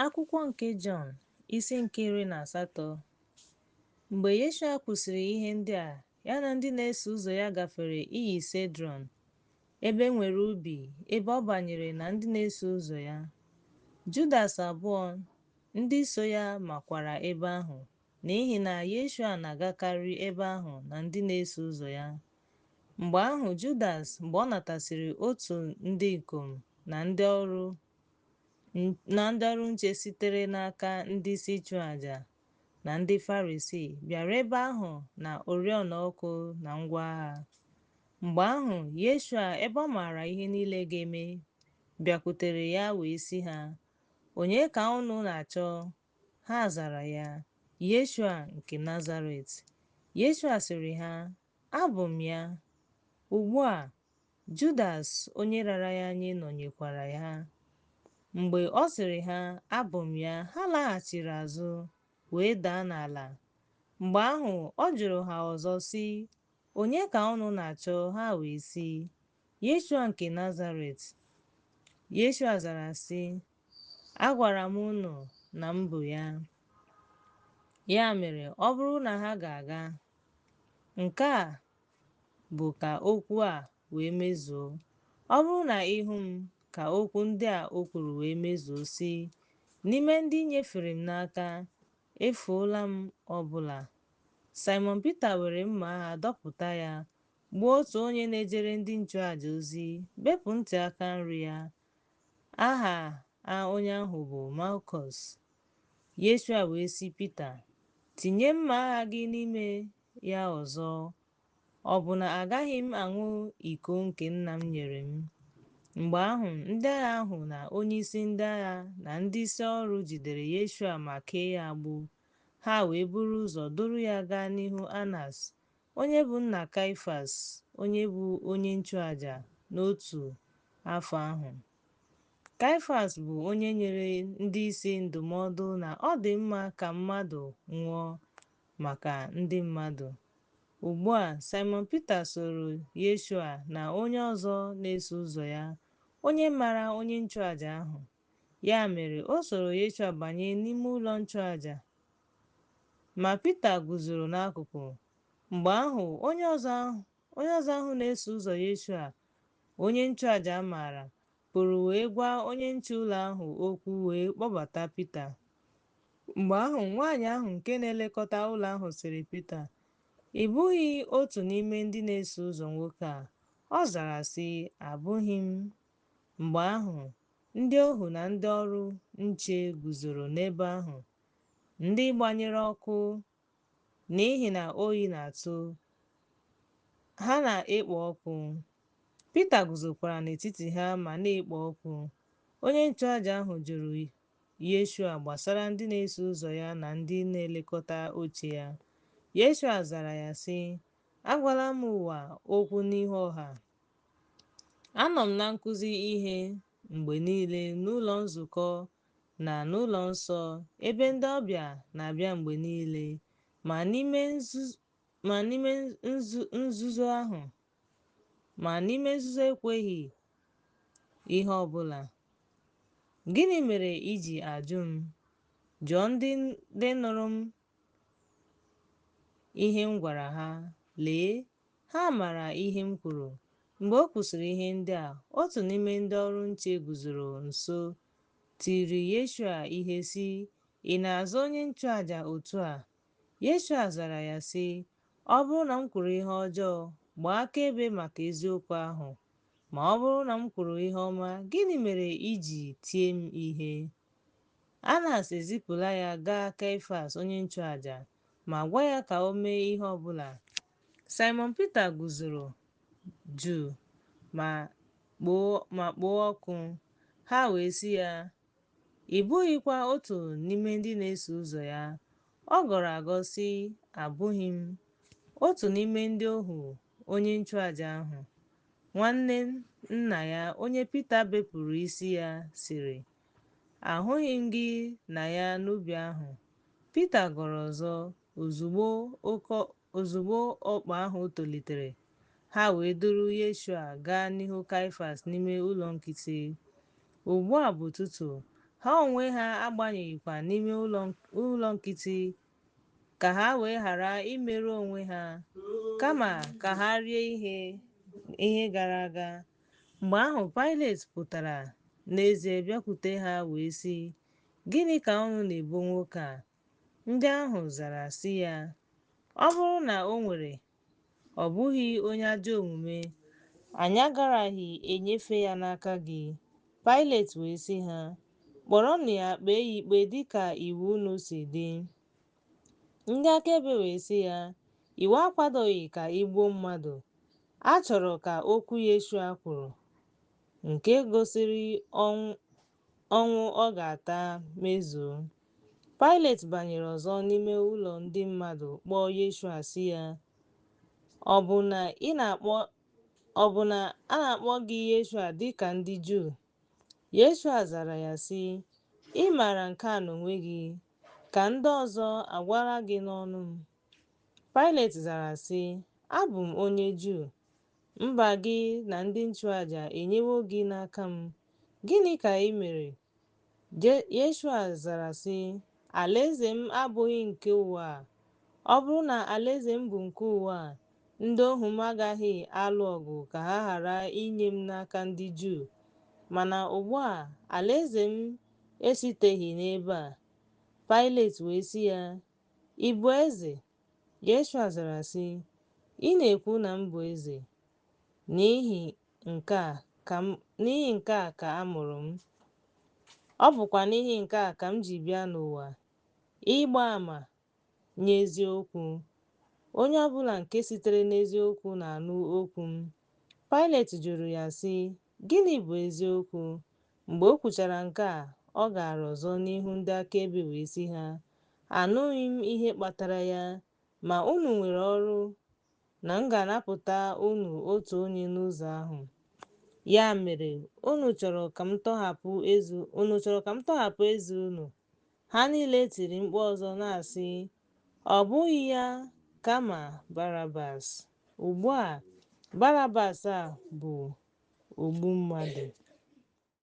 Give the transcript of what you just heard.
Akwụkwọ nke Jọn, isi nke 18. Mgbe Yeshua kwusịrị ihe ndị a, ya na ndị na-eso ụzọ ya gafere iyi Sedrọn, ebe nwere ubi, ebe ọ banyere na ndị na-eso ụzọ ya. Judas abụọ ndị so ya makwara ebe ahụ, n'ihi na Yeshua na-agakarị ebe ahụ na ndị na-eso ụzọ ya. Mgbe ahụ Judas, mgbe ọ natasịrị otu ndị ikom na ndị ọrụ nche sitere n'aka ndị isi nchụaja na ndị Farisii, bịara ebe ahụ na oriọna ọkụ na ngwa agha. Mgbe ahụ Yeshua, ebe ọ maara ihe niile ga-eme, bịakwutere ya wee sị ha, Onye ka unu na-achọ? Ha zara ya, Yeshua nke Nazaret. Yeshua sịrị ha, Abụ m ya. Ugbu a, Judas onye rara ya nye nọnyekwara ha. Mgbe ọ sịrị ha, Abụ m ya, ha laghachiri azụ, wee daa n'ala. Mgbe ahụ ọ jụrụ ha ọzọ sị, Onye ka unu na-achọ? Ha wee sị, Yeshua nke Nazaret. Yeshua zara sị, Agwara m unu na m bụ ya. Ya mere, ọ bụrụ na ha ga-aga, nke a bụ ka okwu a wee mezuo. Ọ bụrụ na ị hụ m, ka okwu ndị a o kwuru wee mezuo, sị, N'ime ndị nyefere m n'aka, efuola m ọbụla. Simon Pita were mma agha dọpụta ya, gbuo otu onye na-ejere ndị nchụaja ozi, bepụ ntị aka nri ya. Aha onye ahụ bụ Malkọs. Yeshua wee sị Pita, Tinye mma agha gị n'ime ya ọzọ. Ọ bụ na agaghị m aṅụ iko nke nna m nyere m? Mgbe ahụ, ndị agha ahụ na onyeisi ndị agha na ndị isi ọrụ jidere Yeshua ma kee ya agbụ. Ha wee buru ụzọ duru ya gaa n'ihu Anas, onye bụ nna Kaịfas, onye bụ onye nchụaja n'otu afọ ahụ. Kaịfas bụ onye nyere ndị isi ndụmọdụ na ọ dị mma ka mmadụ nwụọ maka ndị mmadụ. Ugbu a, Simon Pita soro Yeshua na onye ọzọ na-eso ụzọ ya, onye maara onye nchụaja ahụ. Ya mere, o soro Yeshua banye n'ime ụlọ nchụaja, ma Pita guzoro n'akụkụ. Mgbe ahụ, onye ọzọ ahụ na-eso ụzọ Yeshua, onye nchụaja maara, pụrụ wee gwa onye nche ụlọ ahụ okwu wee kpọbata Pita. Mgbe ahụ, nwaanyị ahụ nke na-elekọta ụlọ ahụ sịrị Pita, Ị bụghị otu n'ime ndị na-eso ụzọ nwoke a? Ọ zara sị, Abụghị m. Mgbe ahụ, ndị ohu na ndị ọrụ nche guzoro n'ebe ahụ, ndị gbanyere ọkụ n'ihi na oyi na-atụ, ha na-ekpo ọkụ. Pita guzokwara n'etiti ha ma na-ekpo ọkụ. Onye nchụaja ahụ jụrụ Yeshua gbasara ndị na-eso ụzọ ya na ndị na-elekọta oche ya. Yeshua zara ya sị, Agwala m ụwa okwu n'ihu ọha. Anọ m na nkụzi ihe mgbe niile n'ụlọ nzukọ na n'ụlọ nsọ, ebe ndị ọbịa na-abịa mgbe niile, ma n'ime nzuzo ekweghị ihe ọ bụla. Gịnị mere i ji ajụ m? Jụọ ndị nụrụ m ihe m gwara ha. Lee, ha maara ihe m kwuru. Mgbe o kwusịrị ihe ndị a, otu n'ime ndị ọrụ nche guzoro nso tiri Yeshua ihe sị, Ị na-aza onye nchụaja otu a? Yeshua zara ya sị, Ọ bụrụ na m kwuru ihe ọjọọ, gbaa akaebe maka eziokwu ahụ. Ma ọ bụrụ na m kwuru ihe ọma, gịnị mere i ji tie m ihe? Anas ezipụla ya gaa Kaịfas onye nchụaja, ma gwa ya ka o mee ihe ọ bụla. Simon Pita guzoro jụụ ma kpoo ọkụ. Ha wee sị ya, Ị bụghịkwa otu n'ime ndị na-eso ụzọ ya? Ọ gọrọ agọ sị, Abụghị m. Otu n'ime ndị ohu onye nchụaja ahụ, nwanne nna ya onye Pita bepụrụ isi ya, sịrị, Ahụghị m gị na ya n'ubi ahụ. Pita gọrọ ọzọ, ozugbo ọkpa ahụ tolitere, ha wee duru Yeshua gaa n'ihu Kaịfas n'ime ụlọ nkịtị. Ugbu a bụ ụtụtụ, Ha onwe ha abanyeghịkwa n'ime ụlọ nkịtị, ka ha wee ghara imerụ onwe ha, kama ka ha rie ihe gara aga. Mgbe ahụ Paịlet pụtara n'ezie bịakwute ha wee sị, Gịnị ka unu na-ebo nwoke a? Ndị ahụ zara sị ya, Ọ bụrụ na o nwere, ọ bụghị onye ajọ omume, anyị agaraghị enyefe ya n'aka gị. Paịlet wee sị ha, Kpọrọnụ ya kpee ya ikpe dịka iwu unu si dị. Ndị akaebe wee sị ya, Iwu akwadoghị ka e gbuo mmadụ. A chọrọ ka okwu Yeshua kwuru, nke gosiri ọnwụ ọ ga-ata mezuo. Paịlet banyere ọzọ n'ime ụlọ ndị mmadụ kpọọ Yeshua sị ya, Ọ bụ na a na-akpọ gị Yeshua dịka ndị Juu? Yeshua zara ya sị, Ị maara nke a n'onwe gị, ka ndị ọzọ agwala gị n'ọnụ m? Paịlet zara sị, Abụ m onye Juu? Mba gị na ndị nchụàjà enyewo gị n'aka m. Gịnị ka ị mere? Yeshua zara sị, Alaeze m abụghị nke ụwa a. Ọ bụrụ na alaeze m bụ nke ụwa a, ndị ohu m agaghị alụ ọgụ ka ha ghara inye m n'aka ndị Juu. Mana ugbu a, alaeze m esiteghị n'ebe a. Paịlet wee sị ya, Ị bụ eze? Yeshua zara sị, Ị na-ekwu na m bụ eze. N'ihi nke a ka a mụrụ m. Ọ bụkwa n'ihi nke a ka m ji bịa n'ụwa, ịgba àmà nye eziokwu. Onye ọbụla nke sitere n'eziokwu na-anụ okwu m. Paịlet jụrụ ya sị, Gịnị bụ eziokwu? Mgbe o kwuchara nke a, ọ gara ọzọ n'ihu ndị akaebe wee sị ha, Anụghị m ihe kpatara ya, ma unu nwere ọrụ na m ga-anapụta unu otu onye n'ụzọ ahụ. Ya mere, unu chọrọ ka m tọhapụ eze unu? Ha niile tiri mkpu ọzọ na-asị, Ọ bụghị ya, kama Barabas. Ugbu a, Barabas a bụ ogbu mmadụ.